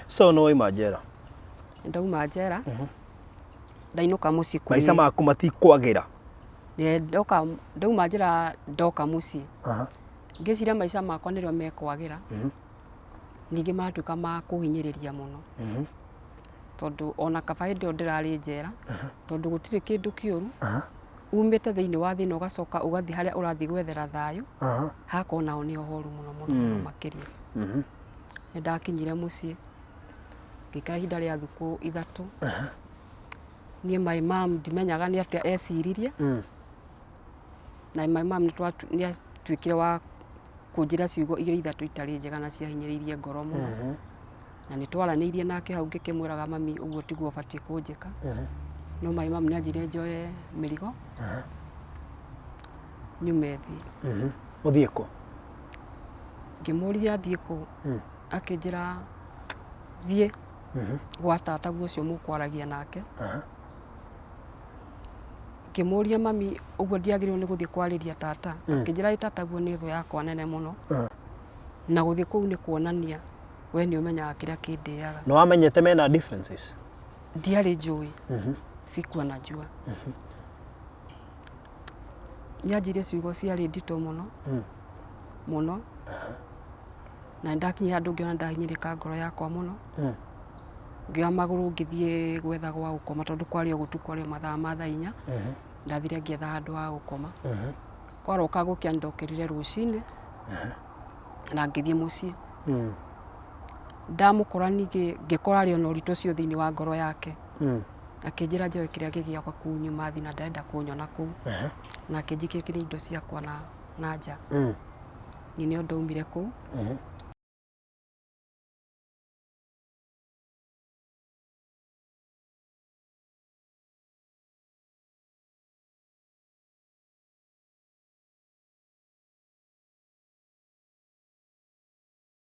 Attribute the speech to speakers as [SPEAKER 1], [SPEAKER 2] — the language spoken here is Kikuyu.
[SPEAKER 1] So nĩ waima njera?
[SPEAKER 2] Ndauma njera, ndainũka mũciĩ kũrĩ
[SPEAKER 1] Maica maku matikwagĩra?
[SPEAKER 2] Ndoka, ndauma njera ndoka mũciĩ, ngĩciria maica makwa nĩrĩo mekwagĩra, ningĩ matuĩka ma kũhinyĩrĩria mũno, tondũ ona kaba hĩndĩ ĩyo ndĩrarĩ njera, tondũ gũtirĩ kĩndũ kĩũru umĩte thĩinĩ wa thĩna ũgacoka ũgathiĩ harĩa ũrathiĩ gwethera thayũ, hakorwo nao nĩ horu mũno mũno mũno makĩria. Nĩ ndakinyire mũciĩ, ngĩikara ihinda rĩa thikũ 3. Niĩ my mom ndimenyaga nĩ atĩa eciririe, na my mom nĩ atuĩkire wa kũnjĩra ciugo igĩrĩ ithatũ itarĩ njega na ciahinyĩrĩirie ngoro mũno. Na nĩ twaranĩirie nake hau ngĩkĩmwĩraga, "Mami, ũguo tiguo ũbatiĩ kũnjĩka." No my mom nĩ anjĩrire njoe mĩrigo nyume thiĩ.
[SPEAKER 1] Ũthiĩ kũ?
[SPEAKER 2] Ngĩmũria thiĩ kũ, akĩnjĩra thiĩ gwa tataguo ũcio mũkwaragia nake. Ngĩmũria, "Mami, ũguo ndiagĩrĩirwo nĩ gũthiĩ kwarĩria tata?" Akĩnjĩra, "Ĩ tataguo nĩ thũ yakwa nene mũno, na gũthiĩ kũu nĩ kuonania we nĩ ũmenyaga kĩrĩa kĩndĩaga."
[SPEAKER 1] Nĩ wamenyete mena differences?
[SPEAKER 2] Ndiarĩ njũĩ, sikuwa najua. Nĩanjĩrire ciugo ciarĩ nditũ mũno mũno, na nĩndakinyire handũ ngĩona ndahinyĩrĩka ngoro yakwa mũno. Ngĩoya magũrũ ngĩthiĩ gwetha gwa gũkoma, tondũ kwarĩ o gũtukũ, kwarĩ o mathaa ma thaa 4. Ndathire ngĩetha handũ ha gũkoma. Kwaroka gũkĩa nĩndokĩrire rũcinĩ na ngĩthiĩ mũciĩ. Ndamũkora ningĩ ngĩkora arĩ ona ũritũ ũcio thĩinĩ wa ngoro yake. Akĩnjĩra njoe kĩrĩa gĩ gĩakwa kũu nyuma thiĩ, na ndarenda kũnyona kũu, na akĩnjĩkĩrĩra indo ciakwa na nja. Niĩ nĩo ndaumire kũu.